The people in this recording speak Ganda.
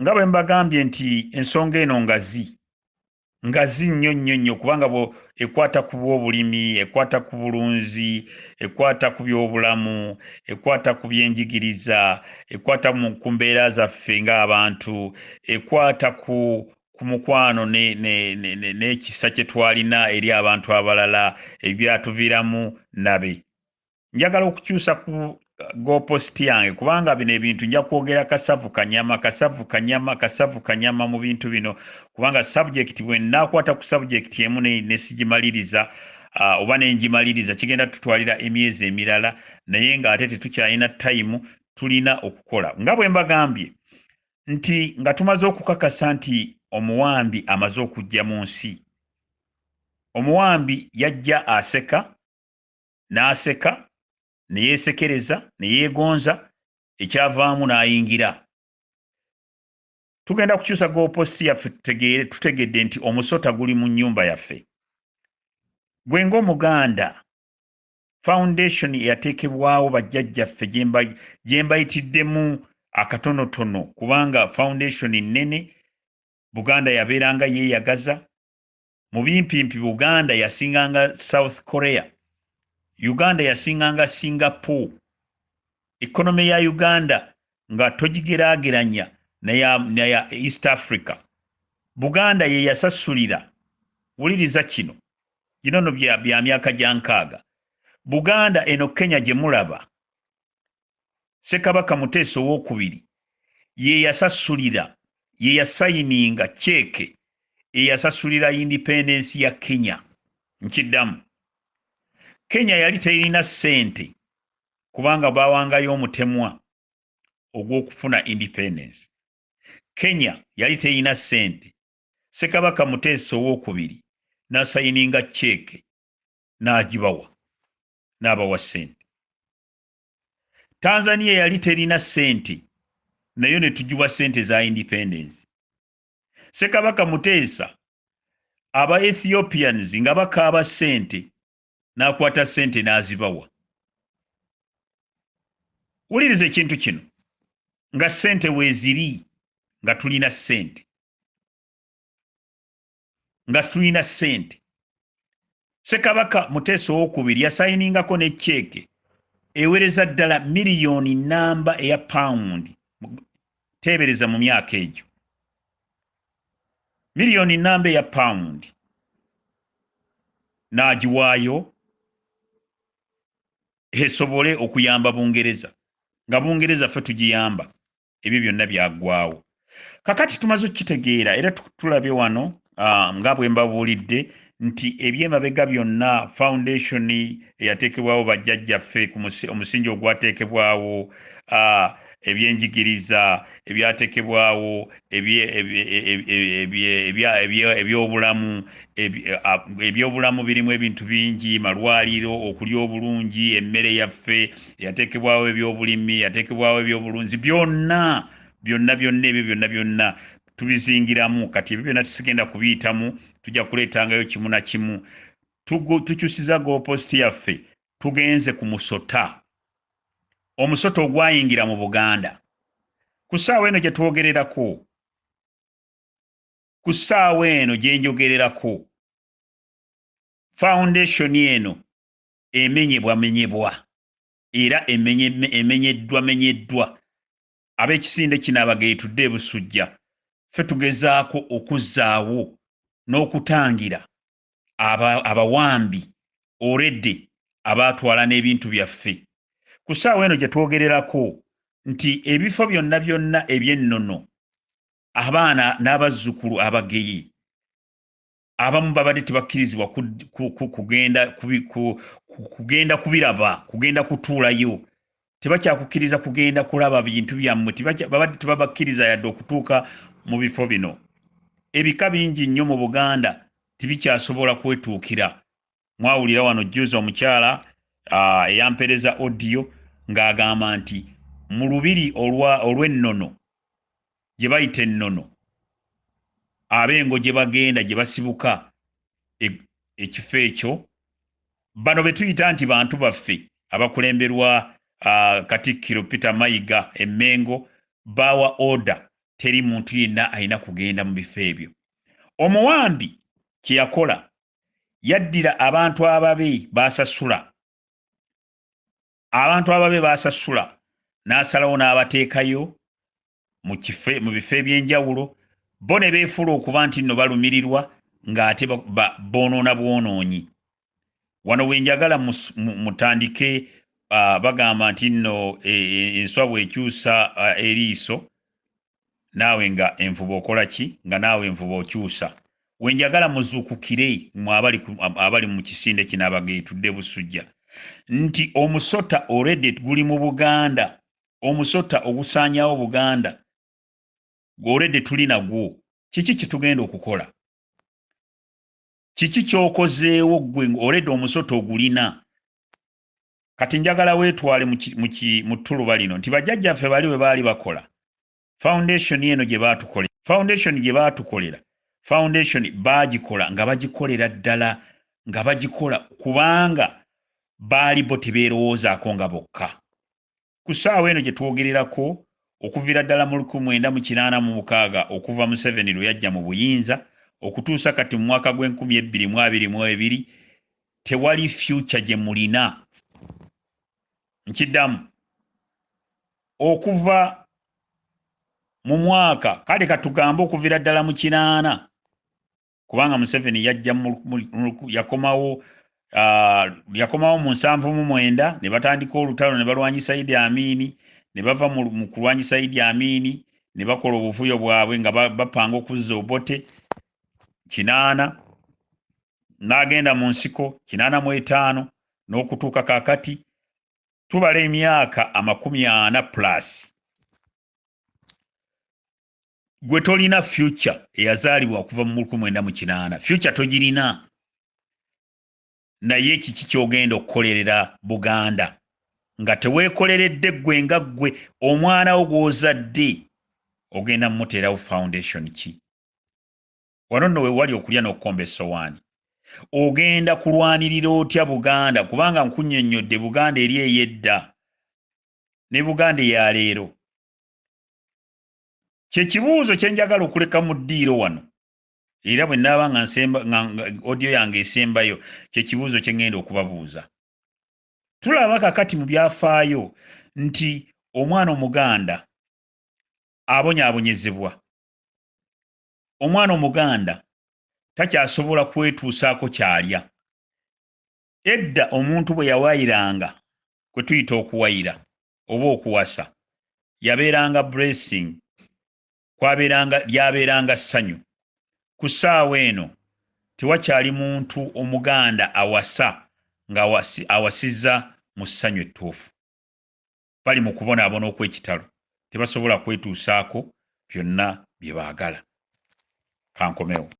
Nga bwe mbagambye nti ensonga eno ngazi ngazi nnyo nnyo nnyo, kubanga ekwata ku bw'obulimi, ekwata ku bulunzi, ekwata ku byobulamu, ekwata ku byenjigiriza, ekwata ku mbeera zaffe ng'abantu, ekwata ku mukwano n'ekisa kye twalina eri abantu abalala ebyatuviiramu nabe. Njagala okukyusa ku goalpost yange, kubanga bino ebintu nja kwogera kasavu kanyama, kasavu kanyama, kasavu kanyama mu bintu bino, kubanga subject bwe naakwata ku subject emu ne sigimaliriza, oba nengimaliriza, kigenda tutwalira emyezi emirala, naye ng'ate tetukyalina time, tulina okukola. Nga bwe mbagambye nti nga tumaze okukakasa nti omuwambi amaze okujja mu nsi, omuwambi yajja aseka n'aseka ne yeesekereza ne yeegonza, ekyavaamu n'ayingira. Tugenda kukyusa goalpost yaffe, tutegedde nti omusota guli mu nnyumba yaffe. Gwe ng'Omuganda, foundation eyateekebwawo bajjajjaffe gye mbayitiddemu akatonotono, kubanga foundation nnene. Buganda yabeeranga yeeyagaza mu bimpimpi. Buganda yasinganga South Korea, Uganda yasinganga Singapore. Economy ya Uganda nga togigeraageranya naya East Africa. Buganda ye yasasulira, wuliriza kino, gino no bya myaka gya 60. Buganda eno Kenya gye mulaba, Ssekabaka Muteesa Owookubiri ye yasasulira, ye yasayininga cheque eyasasulira independence ya Kenya. Nkiddamu, Kenya yali terina ssente kubanga bawangayo omutemwa ogw'okufuna independence. Kenya yali terina ssente, Ssekabaka Muteesa Owookubiri n'asayininga cheque n'agibawa, n'abawa ssente. Tanzania yali terina ssente, nayo ne tugiwa ssente za independence. Ssekabaka Muteesa, aba Ethiopians nga bakaaba ssente, n'akwata ssente n'azibawa. Wuliriza ekintu kino, nga ssente weeziri, nga tulina ssente, nga tulina ssente. Ssekabaka Muteesa Owookubiri yasayiningako ne cheque ewereza ddala miliyoni 1 eya pawundi. Teebereza mu myaka egyo, miliyoni 1 eya pawundi n'agiwaayo esobole okuyamba Bungereza, nga Bungereza ffe tugiyamba. Ebyo byonna byaggwawo. Kakati tumaze okukitegeera era tulabye wano, nga bwe mbabuulidde nti ebyemabega byonna, foundation eyateekebwawo bajjajjaffe, omusingi ogwateekebwawo, ebyenjigiriza ebyateekebwawo, ebyobulamu. Ebyobulamu birimu ebintu bingi, malwaliro, okulya obulungi, emmere yaffe eyateekebwawo, ebyobulimi yateekebwawo, ebyobulunzi, byonna byonna byonna, ebyo byonna byonna tubizingiramu. Kati ebyo byonna tusigenda kubiyitamu, tujja kuleetangayo kimu na kimu. Tukyusiza goalpost yaffe, tugenze ku musota, omusota ogwayingira mu Buganda. Ku ssaawa eno gye twogererako, ku ssaawa eno gye njogererako, foundation eno emenyebwamenyebwa era emenyeddwa menyeddwa. Ab'ekisinde kino abageetudde ebusujja, ffe tugezaako okuzzaawo n'okutangira abawambi oredde abaatwala n'ebintu byaffe. Ku ssaawa eno gye twogererako nti ebifo byonna byonna eby'ennono, abaana n'abazzukulu abageye abamu babadde tebakkirizibwa kugenda kubiraba, kugenda kutuulayo. Tebakyakukkiriza kugenda kulaba bintu byammwe, babadde tebabakkiriza yadde okutuuka mu bifo bino. Ebika bingi nnyo mu Buganda tebikyasobola kwetuukira. Mwawulira wano juzi omukyala eyampereza audio ng'agamba nti mu lubiri olw'ennono gye bayita ennono, ab'engo gye bagenda gye basibuka, ekifo ekyo, bano be tuyita nti bantu baffe abakulemberwa Katikkiro Peter Mayiga, Emmengo, bawa order. Teri muntu yenna alina kugenda mu bifo ebyo. Omuwambi kye yakola, yaddira abantu ababe baasasula, abantu ababe baasasula, n'asalawo n'abateekayo mu bifo eby'enjawulo, bo ne beefuula okuba nti nno balumirirwa, ng'ate boonoona bwonoonyi. Wano we njagala mutandike. Bagamba nti nno enswa bw'ekyusa eriiso, naawe nga envuba okola ki? Nga naawe envuba okyusa. We njagala muzuukukire mwe abali mu kisinde kino abageetudde busujja, nti omusota already guli mu Buganda. Omusota ogusaanyawo Buganda already tuli nagwo. Kiki kye tugenda okukola? Kiki ky'okozeewo ggwe already omusota ogulina? Kati njagala weetwale mu ttuluba lino nti bajjajjaffe bali bwe baali bakola foundation eno gye baatukolera, foundation gye baatukolera, foundation baagikola nga bagikolera ddala, nga bagikola kubanga baali bo tebeerowoozaako nga bokka. Ku ssaawa eno gye twogererako, okuviira ddala mu 1986, okuva Museveni lwe yajja mu buyinza, okutuusa kati mu mwaka gw'e 2022, tewali future gye mulina. Nkiddamu, okuva mu mwaka, kale katugambe okuviira ddala mu 80, kubanga Museveni yajja yakomawo mu 79, ne batandika olutalo ne balwanyisa Idi Amini. Ne bava mu kulwanyisa Idi Amini ne bakola obuvuyo bwabwe nga bapanga okuzza Obote. 80 n'agenda mu nsiko, 85 n'okutuuka kaakati, tubala emyaka 40 plus. Gwe tolina future. Eyazaalibwa okuva mu 1980, future togirina. Naye kiki kyogenda okukolerera Buganda nga teweekoleredde ggwe nga ggwe? Omwana wo gw'ozadde ogenda mumuteerawo foundation ki? Wano nno we wali okulya n'okukomba essowaani. Ogenda kulwanirira otya Buganda? Kubanga nkunnyonnyodde Buganda eri ey'edda ne Buganda eyaleero. Kyekibuuzo kye njagala okuleka mu ddiiro wano, era bwe naaba nga nsemba nga audio yange esembayo, kyekibuuzo kye ŋŋenda okubabuuza. Tulaba kakati mu byafaayo nti omwana Omuganda abonyaabonyezebwa, omwana Omuganda takyasobola kwetuusaako kyalya. Edda omuntu bwe yawayiranga, kwe tuyita okuwayira oba okuwasa, yabeeranga blessing, kwabeeranga lyabeeranga ssanyu. Ku ssaawa eno tewakyali muntu Omuganda awasa nga awasizza mu ssanyu ettuufu. Bali mu kubonaabona okw'ekitalo, tebasobola kwetuusaako byonna bye baagala. Kankomewo.